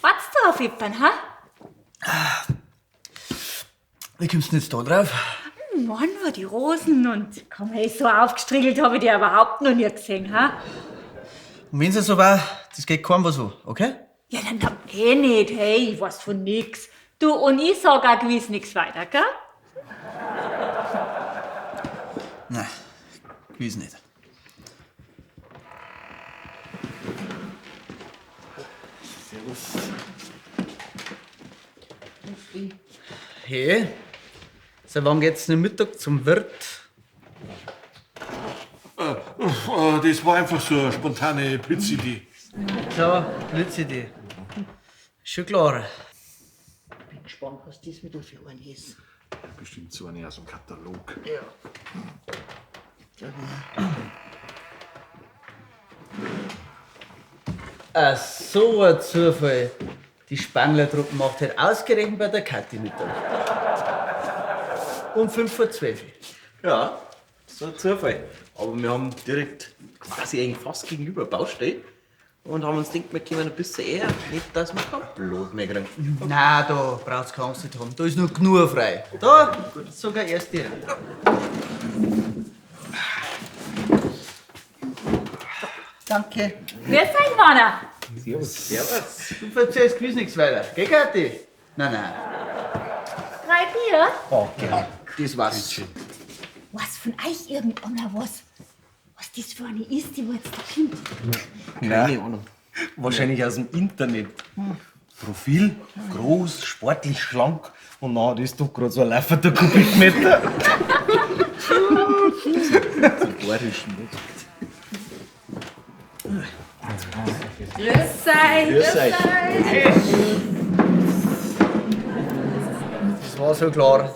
Wartest du auf jemanden, ha? Wie kommst du denn jetzt da drauf? Mann, war die Rosen und komm, hey, so aufgestriegelt habe ich dich überhaupt noch nie gesehen, ha? Und wenn's ja so war, das geht keinem was an, okay? Ja, dann hab eh nicht, hey, ich weiß von nix. Du, und ich sag auch gewiss nix weiter, gell? Nein, gewiss nicht. Servus. Hey, seit wann geht's denn Mittag zum Wirt? Das war einfach so eine spontane Blitzidee. So, Blitzidee. Schon klar. Bin gespannt, was das wieder für ein ist. Bestimmt so eine aus dem Katalog. Ja. Ah, so ein Zufall. Die Spanglertruppe macht halt ausgerechnet bei der Kathi Mittag. Um 11:55. Ja, so ein Zufall. Aber wir haben direkt quasi eigentlich fast gegenüber Baustelle und haben uns gedacht, wir kommen ein bisschen eher, nicht, dass wir kein Blut mehr kriegen. Na, da braucht's keine Angst nicht haben. Da ist noch genug frei. Da, sogar erst die. Danke. Grüß euch, Werner. Servus. Servus. Du verzählst gewiss nichts weiter. Gell, Kathi? Nein, nein. 3 Bier? Oh, genau. Das war's. Was von euch irgendeiner was? Was das für eine ist, die wo jetzt da kommt? Keine Ahnung. Wahrscheinlich aus dem Internet. Profil, groß, sportlich, schlank. Und na, das ist doch gerade so ein laufender Kubikmeter. Grüß euch. Grüß euch. Das war so klar.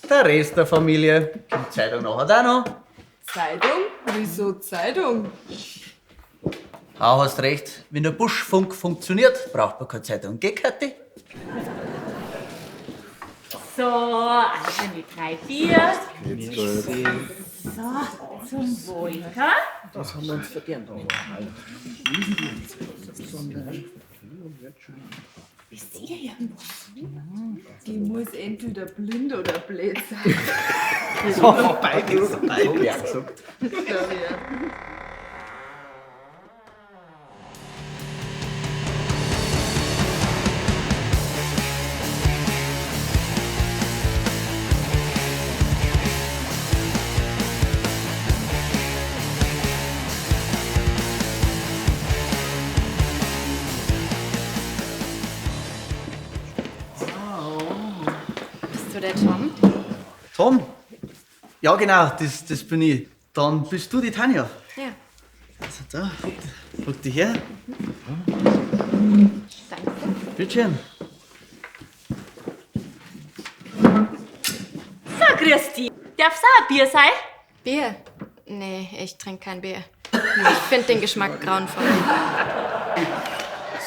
Der Rest der Familie kommt Zeitung nachher auch noch. Zeitung? Wieso Zeitung? Ah, hast recht. Wenn der Buschfunk funktioniert, braucht man keine Zeitung. Gell, Kathi? So, also die 3 Bier. So, zum Wohl, ha? Das haben wir uns verdient. Wisst ihr irgendwas? Die muss entweder blind oder blöd sein. Beides. Hab ich auch gesagt. Das glaub ich auch. Bist du der Tom? Tom? Ja, genau, das bin ich. Dann bist du die Tanja. Ja. Also da, guck dich her. Danke. Bitteschön. So, grüß dich. Darf's auch ein Bier sein? Bier? Nee, ich trink kein Bier. Ich find den Geschmack grauenvoll.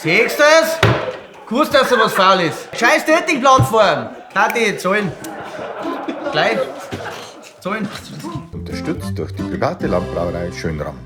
Siehst du das? Gewusst, dass da was faul ist. Scheiß Dating-Plattform. Kathi, zahlen. Gleich. Zahlen. Unterstützt durch die private Landbrauerei Schönram.